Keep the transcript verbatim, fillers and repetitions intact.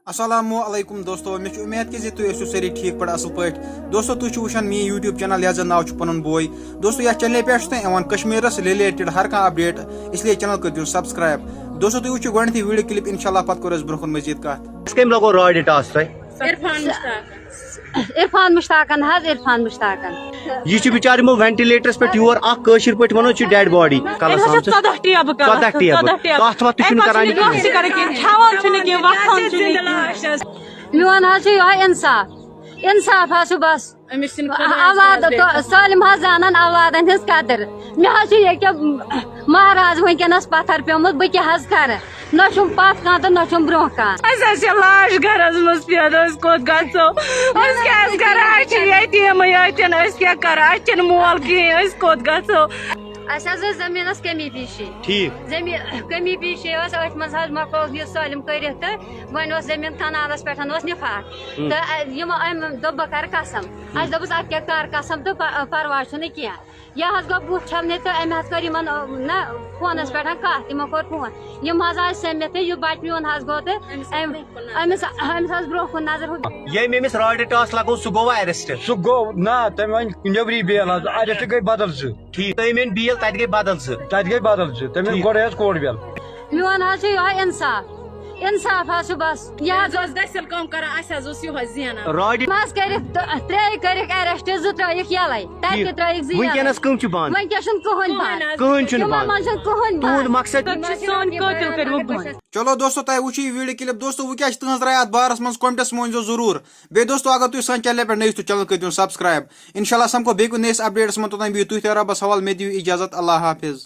السلام علیکم دوستو، مےٚ چھِ اُمید کہِ زِ تُہۍ ٲسِو سٲری ٹھیٖک پٲٹھۍ، اَصٕل پٲٹھۍ۔ دوستو، تُہۍ چھِو وٕچھان میٛٲنۍ YouTube channel یَتھ زَن ناو چھُ پَنُن بوے۔ دوستو، یَتھ channel پٮ۪ٹھ چھُ تۄہہِ یِوان کشمیٖرَس related ہر کانٛہہ update، اس لیے channel کٔرۍزیو subscribe۔ دوستو، تُہۍ وٕچھِو گۄڈٕنیتھٕے video clip، انشاءاللہ پَتہٕ کَرو أسۍ برٛونٛہہ کُن مزید کَتھ۔ أسۍ کٔمۍ لگو راڈِ ٹاس تۄہہِ؟ عرفان مشتاق۔ عرفان مشتاقن حظ، عرفان مشتاقن۔ یہِ چھُ بِچارٕ یِمو ventilatorس پٮ۪ٹھ یور اکھ کٲشِر پٲٹھۍ وَنو چھُ dead body۔ کلس أمِس چھِ آمژٕ۔ ژۄداہ ٹیبہٕ کران۔ ژۄداہ ٹیبہٕ۔ ژۄداہ ٹیبہٕ۔ کتھ وتھ تہِ اَمہِ چھُنہٕ پتہٕ کران چھُنہٕ یہِ کانٛہہ۔ کٲنٛسہِ کران کِہیٖنۍ، کھٮ۪وان چھُنہٕ کِہیٖنۍ، وۄتھان چھُنہٕ کِہیٖنۍ۔ میون حظ چھُ یِہوٚے انصاف، انصاف حظ چھُ بس۔ أمِس چھِنہٕ خۄدایَس اولاد، پٮ۪ٹھ تو-، سٲلِم حظ زانان اولادن ہٕنٛز قدٕر۔ مےٚ حظ چھُ ییٚکیٛاہ مہراز وٕنکیٚنس پتھر پیومُت، بہٕ کیٛاہ حظ کرٕ؟ نہ چھُم پتھ کانٛہہ تہٕ نہ چھُم برونٛہہ کانٛہہ۔ اَسہِ حظ چھِ لاش گرس منٛز پیٚن، أسۍ کوٚت گژھو؟ أسۍ کیٛاہ حظ کرو؟ اَسہِ چھِ یتیٖمٕے یٲتٮ۪ن، أسۍ کیٛاہ کرو؟ اَسہِ چھِنہٕ مول کِہیٖنۍ، أسۍ کوٚت گژھو؟ اَسہِ حظ ٲس زٔمیٖنَس کٔمی پیٖشی۔ ٹھیٖک۔ زٔمیٖن کٔمی پیٖشی ٲس، أتھۍ منٛز حظ مۄکلوو یہِ سٲلِم کٔرِتھ تہٕ وۄنۍ اوس زٔمیٖن کنالَس پٮ۪ٹھ اوس نِفاق۔ ہُم۔ تہٕ، اَ، یِمو أمۍ دوٚپ، "بہٕ کَرٕ قسم۔" اَسہِ دوٚپُس، "اَدٕ کیٛاہ کَر قسم تہٕ پَ-، پَرواے چھُنہٕ کینٛہہ۔" یہِ حظ گوٚو بُتھ چھَلنہِ تہٕ أمۍ حظ کٔر یِمَن، اَ، نہ، فونَس پٮ۪ٹھ کَتھ، تِمو کوٚر فون۔ یِم حظ آے سٔمِتھ تہٕ یہِ بَچہٕ میون حظ گوٚو تہٕ أمِس أمۍ، أمِس، أمِس حظ برونٛہہ کُن نظر ہُہ۔ ییٚمۍ أمِس راڈِ ٹاس لگوو، سُہ گوٚوا arrest؟ سُہ گوٚو، نہ، تٔمۍ وۄنۍ نیٚبری بیل حظ، arrest گٔے بدل زٕ۔ ٹھیٖک، تٔمۍ أنۍ بیل، تَتہِ گٔے بدل زٕ۔ تَتہِ گٔے بدل زٕ، تٔمۍ أنۍ ٹھیٖک۔ گۄڈَے حظ court بیل۔ میون حظ چھُ یِہوٚے اِنصاف، اِنصاف حظ چھُ بَس۔ یہِ حظ یہِ حظ ٲس دٔسِل کٲم کران، اَسہِ حظ اوس یِہوٚے زینان۔ راڈِ۔ منٛز کٔرِکھ تہٕ ترٛےٚ کٔرِکھ arrest، زٕ ترٛٲیِکھ یَلَے، تَتہِ ٹھیٖک۔ تہِ ترٛٲیِکھ زٕ یَلَے۔ وٕنکیٚنَس کٕم چھِ بنٛد؟ وٕنکیٚس چھُنہٕ کٕہٕنۍ بنٛد۔ کٕہٕنۍ چھُنہٕ تِمَن بنٛد۔ منٛز چھُنہٕ کٕہٕنۍ بنٛد۔ تُہُنٛد مقصد؟ تِم چھِ سٲنۍ قٲتِل کٔرۍوُکھ بنٛد۔ چلو دوستو، تۄہہِ وٕچھِو یہِ video clip۔ دوستو، وۄنۍ کیٛاہ چھِ تُہٕنٛز راے اَتھ بارَس منٛز؟ Commentس منٛز ؤنۍزیو ضروٗر۔ بیٚیہِ دوستو، اگر تُہۍ سانہِ channelہِ پٮ۪ٹھ نٔوۍ چھِو، channel کٔرۍزیو subscribe۔ انشاءاللہ سَمکھو بیٚیہِ کُنہِ نٔیِس updateس منٛز، توٚتام بِہِو تُہۍ تہِ رۄبَس حوالہٕ، مےٚ دِیِو اِجازت، اللہ حافظ۔